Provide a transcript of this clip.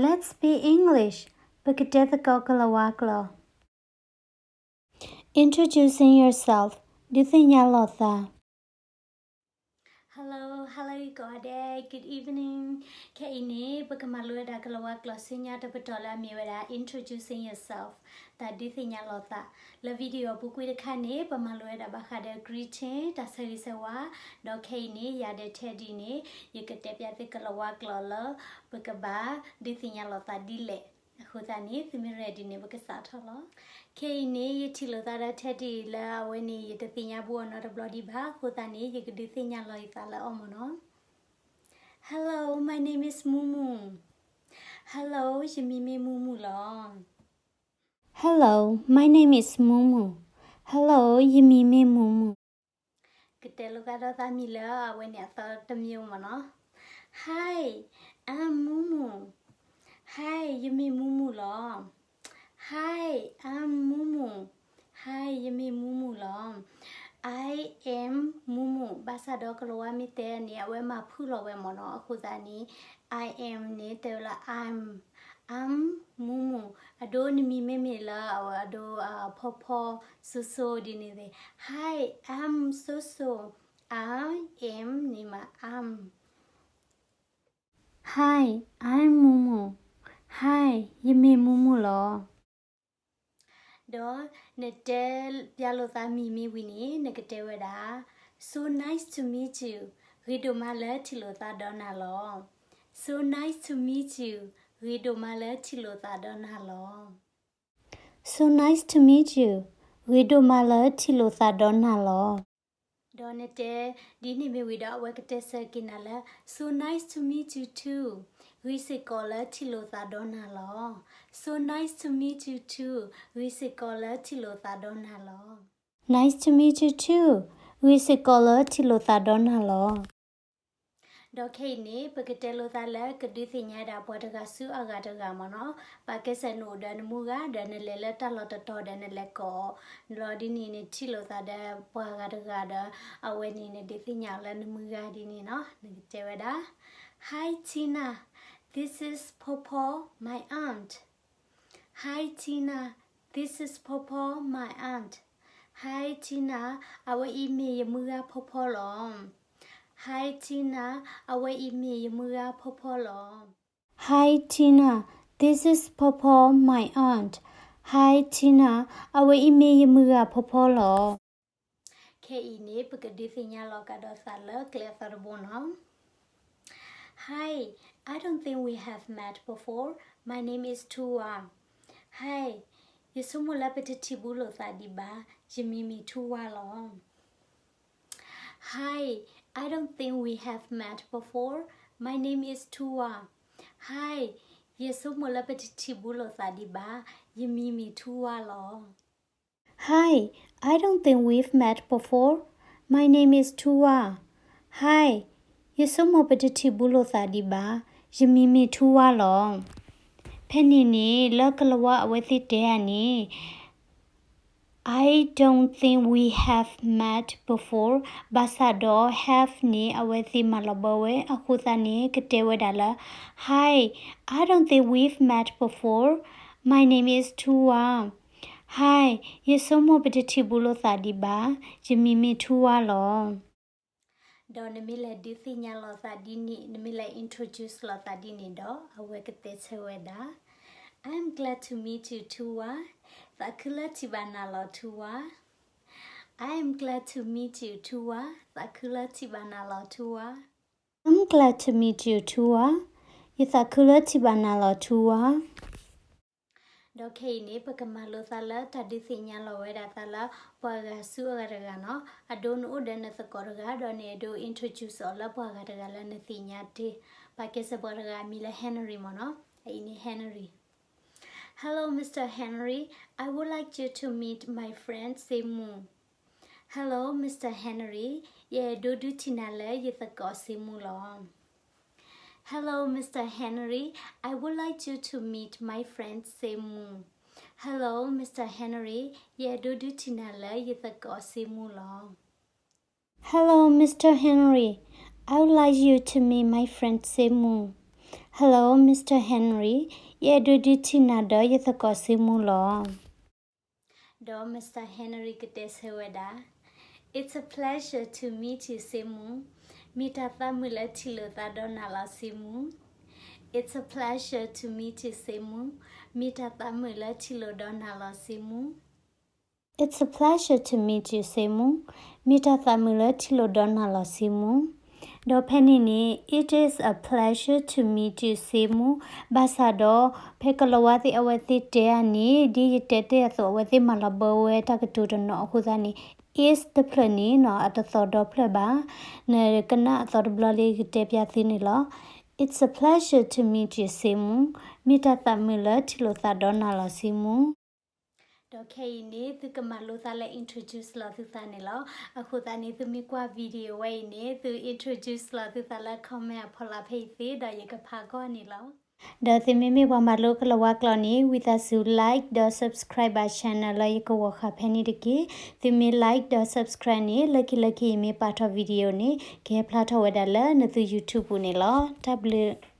Let's speak English. ပကတဲသကိးကလၤဝါကျိာ်. Introducing yourself. ဒုးသ့ၣ်ညါလိာ်သး. Hello, hello ကိးဂၤဒဲး, good evening. ခဲအံၤန့ၣ် ပကမၤလိဝဲဒၣ်ကလၤဝါကျိာ်ဆူညါတပတီၢ်လၢအမ့ၢ်ဝဲဒၣ် introducing yourself, တၢ်ဒုးသ့ၣ်ညါလိာ်သး. လၢ video ပူၤကွံာ်တခါန့ၣ် ပမၤလိဝဲဒၣ်ဘၣ်ဃးဒီး greeting, တၢ်ဆၢဂ့ၤဆၢဝါ, ဒီးခဲအံၤန့ၣ် ယၤဒီး Teddy န့ၣ် ယကတဲပျးသုကလၤဝါကျိာ်လၢ ပကဘၣ်ဒုးသ့ၣ်ညါလိာ်သးဒ်လဲၣ်. အဃိသတးန့ၣ် သုမ့ၢ် ready န့ၣ် ပကစးထီၣ်လီၤ. ခဲအံၤန့ၣ် ယထံၣ်လိာ်သးဒီး Teddy လၢအဝဲန့ၣ် ယတသ့ၣ်ညါဘူးအီၤနီတဘျီဒံးဘၣ်. အဃိသတးန့ၣ် ယကဒုးသ့ၣ်ညါလိာ်ယသးလၢအီၤမ့ၢ်နီၤ. Hello, my name is Mumu. Hello, ယမံၤမ့ၢ် Mumu လီၤ. Hello, my name is Mumu. Hello, ယမံၤမ့ၢ် Mumu. ကတဲလိာ်သးဒီးသးမံၤလၢအဝဲန့ၣ်အသီတမံၤမ့ၢ်နီၤ. Hi, I'm Mumu. Hi, ယမ့ၢ် Mumu လီၤ. Hi, I'm Mumu. Hi, ယမ့ၢ် Mumu လီၤ. I am Mumu. ဘၣ်ဆၣ်ဒီးကလၤဝါမ့ၢ်တဲန့ၣ် အဝဲမၤဖုၣ်လီၤဝဲမ့ၢ်နီၤ. အဃိသတးန့ၣ် I am န့ၣ် တဲဝဲလၢ I'm, I'm Mumu. အဒိ နမံၤမ့မ့ၢ်လၢအဝဲအဒိ ဖီဖီ စိစိ ဒ်န့ၣ်သ့ၣ်. Hi, I'm စိစိ. I am န့ၣ်မး I'm. Hi, I'm Mumu. Hi, ယမ့ၢ် Mumu လီၤ. ဒီးနတဲပျးလိာ်သးမံၤမ့ၢ်ဝံၤန့ၣ် နကတဲဝဲဒၣ် So nice to meet you. ဂ့ၤဒိၣ်မးလၢထံၣ်လိာ်သးဒီးနၤလီၤ. So nice to meet you. ဂ့ၤဒိၣ်မးလၢထံၣ်လိာ်သးဒီးနၤလီၤ. So nice to meet you. ဂ့ၤဒိၣ်မးလၢထံၣ်လိာ်သးဒီးနၤလီၤ. ဒီးနတဲဒ်န့ၣ်မ့ၢ်ဝံၤဒီး အဝဲကတဲဆၢက့ၤနၤလၢ So nice to meet you too. ဂ့ၤစ့ၢ်ကီးလၢထံၣ်လိာ်သးဒီးနၤလီၤ. So nice to meet you too. ဂ့ၤစ့ၢ်ကီးလၢထံၣ်လိာ်သးဒီးနၤလီၤ. Nice to meet you too. ဂ့ၤစ့ၢ်ကီးလၢထံၣ်လိာ်သးဒီးနၤလီၤ. ဒီးခဲအံၤန့ၣ် ပကတဲလိာ်သးလၢကဒုးသ့ၣ်ညါဒၣ်ပှၤတဂၤဆူအဂၤတဂၤမ့ၢ်နီၤ. ဘၣ်ကဲစဲးနအိၣ်ဒီးနမုၢ်ဂၤ ဒီးနလဲၤလၢတၢ်လီၢ်တတီၤဒီးနလဲၤကိးအီၤ လီၤဒ်န့ၣ် နထံၣ်လိာ်သးဒီးပှၤဂၤတဂၤဒီး အဝဲန့ၣ်နဒုးသ့ၣ်ညါအီၤလၢနမုၢ်ဂၤဒ်န့ၣ်နီၤ. နကတဲဝဲဒၣ် Hi Tina, this is Popo, my aunt. Hi Tina, this is Popo, my aunt. Hi Tina, အဝဲအံၤမ့ၢ်ယမုၢ်ဂၤဖီဖီလီၤ. Hi Tina, အဝဲအံၤမ့ၢ်ယမုၢ်ဂၤဖီဖီလီၤ. Hi Tina, this is Popo, my aunt. Hi Tina, အဝဲအံၤမ့ၢ်ယမုၢ်ဂၤဖီဖီလီၤ. ခဲအံၤန့ၣ် ပကဒုးသ့ၣ်ညါလိာ်ကဒီးသးလၢကျဲအသီတဘိနီၤ. Hi, I don't think we have met before. My name is Tuwa. Hi, ယဆိကမိၣ်လၢပတထံၣ်ဘူးလိာ်သးဒံးဘၣ်. ယမံၤမ့ၢ် Tuwa လီၤ. Hi, I don't think we have met before. My name is Tuwa. Hi, ယဆိကမိၣ်လၢပတထံၣ်ဘူးလိာ်သးဒံးဘၣ်. ယမံၤမ့ၢ် Tuwa လီၤ. Hi, I don't think we've met before. My name is Tuwa. Hi, ယဆိကမိၣ်ပတထံၣ်ဘူးလိာ်သးဒံးဘၣ်. ယမံၤမ့ၢ် Tuwa လီၤ. ဖဲန့ၣ်န့ၣ် လၢကလၤဝါအဝဲသ့ၣ်တဲဧါန့ၣ် I don't think we have met before. ဘၣ်ဆၣ်ဒီး have န့ၣ် အဝဲသ့ၣ်မၤလီၤဘၢဝဲ အဃိသတးန့ၣ် ကတဲဝဲဒၣ်လၢ Hi, I don't think we've met before. My name is Tuwa. Hi, ယဆိကမိၣ်ပတထံၣ်ဘူးလိာ်သးဒံးဘၣ်. ယမံၤမ့ၢ် Tuwa လီၤ. ဒီးနမ့ၢ်လဲၤဒုးသ့ၣ်ညါလိာ်သးဒ်န့ၣ်, နမ့ၢ်လဲၤ introduce လိာ်သးဒ်န့ၣ်ဒီး အဝဲကတဲဆၢဝဲဒၣ်, I'm glad to meet you, Tuwa. သးခုလၢထံၣ်ဘၣ်နၤလီၤ Tuwa. I'm glad to meet you, Tuwa. သးခုလၢထံၣ်ဘၣ်နၤလီၤ Tuwa. I'm glad to meet you, Tuwa. ယသးခုလၢထံၣ်ဘၣ်နၤလီၤ Tuwa. ဒီးခဲအံၤန့ၣ် ပကမၤလိသးလၢတၢ်ဒုးသ့ၣ်ညါလီၤဝဲဒၣ်သးလၢ ပှၤဂၤဆူအဂၤတဂၤနီၤ. အဒိနအိၣ်ဒီးနသကိးတဂၤ ဒီးနအဲၣ်ဒိး introduce အီၤလၢပှၤဂၤတဂၤလၢနသ့ၣ်ညါတ့ၢ်. ပာ်ကဲစၢၤပှၤတဂၤအမံၤလၢ Henry မ့ၢ်နီၤ. အအံၤန့ၣ် Henry. Hello, Mister Henry. I would like you to meet my friend Semu. Hello, Mister Henry. ယအဲၣ်ဒိးဒုးထံၣ် နၤလၢယသကိး Semu လီၤ. Hello, Mister Henry. I would like you to meet my friend Semu. Hello, Mister Henry. ယအဲၣ်ဒိးဒုးထံၣ် နၤလၢယသကိး Semu လီၤ. Hello, Mister Henry. I would like you to meet my friend Semu. Hello, Mister Henry. ယအဲၣ်ဒိးဒုးထံၣ်နၤဒီးယသကိးစ့မူလီၤ. ဒီး Mister Henry ကတဲဆၢဝဲဒၣ်, It's a pleasure to meet you, စ့မူ. မ့ၢ်တၢ်သးမုာ်လၢထံၣ်လိာ်သးဒီးနၤလီၤ စ့မူ. It's a pleasure to meet you, စ့မူ. မ့ၢ်တၢ်သးမုာ်လၢထံၣ်လိာ်ဒီးနၤလီၤ စ့မူ. It's a pleasure to meet you, စ့မူ. မ့ၢ်တၢ်သးမုာ်လၢထံၣ်လိာ်ဒီးနၤလီၤ စ့မူ. ဒီးဖဲန့ၣ်န့ၣ် It is a pleasure to meet you, စ့မူ. ဘၣ်ဆၣ်ဒီး ဖဲကလၤဝါသ့ၣ်အဝဲသ့ၣ်တဲဧါန့ၣ် ဒ်ယတဲတ့ၢ်အသိး အဝဲသ့ၣ်မၤလီၤဘၢဝဲတၢ်ကတိၤတနီၤအဃိသတးန့ၣ် is တဖျၢၣ်န့ၣ်နီၤ အတသီဒီဖျၢၣ်ဘၣ်. နကနၣ်အသီတဘျီလၢယကတဲပျးသုန့ၣ်လီၤ. It's a pleasure to meet you, စ့မူ. မ့ၢ်တၢ်သးမုာ်လၢထံၣ်လိာ်သးဒီးနၤလီၤ စ့မူ. ဒီးခဲအံၤန့ၣ် သုကမၤလိသးလၢ introduce လီၤသုသးန့ၣ်လီၤ. အဃိသတးန့ၣ် သုမ့ၢ်ကွၢ် video ဝဲအံၤန့ၣ် သု introduce လီၤသုသးလၢ comment အဖီလာ်ဖဲအံၤသ့ ဒီးယကဖးကွၢ်န့ၣ်လီၤ. ဒီးသုမ့မ့ၢ်ပှၤမၤလိကလၤဝါကျိာ်န့ၣ် ဝံသးစူၤ like ဒီး subscribe ဘၣ် channel လၢယကဝီၤဃာ်ဖဲန့ၣ်တက့ၢ်. သုမ့ၢ် like ဒီး subscribe န့ၣ် လၢခံလၢခံယမ့ၢ်ပာ်ထီၣ် video န့ၣ် ကဟဲဖျါထီၣ်ဝဲဒၣ်လၢနသု YouTube ပူၤန့ၣ်လီၤ. တၢ်ဘျုး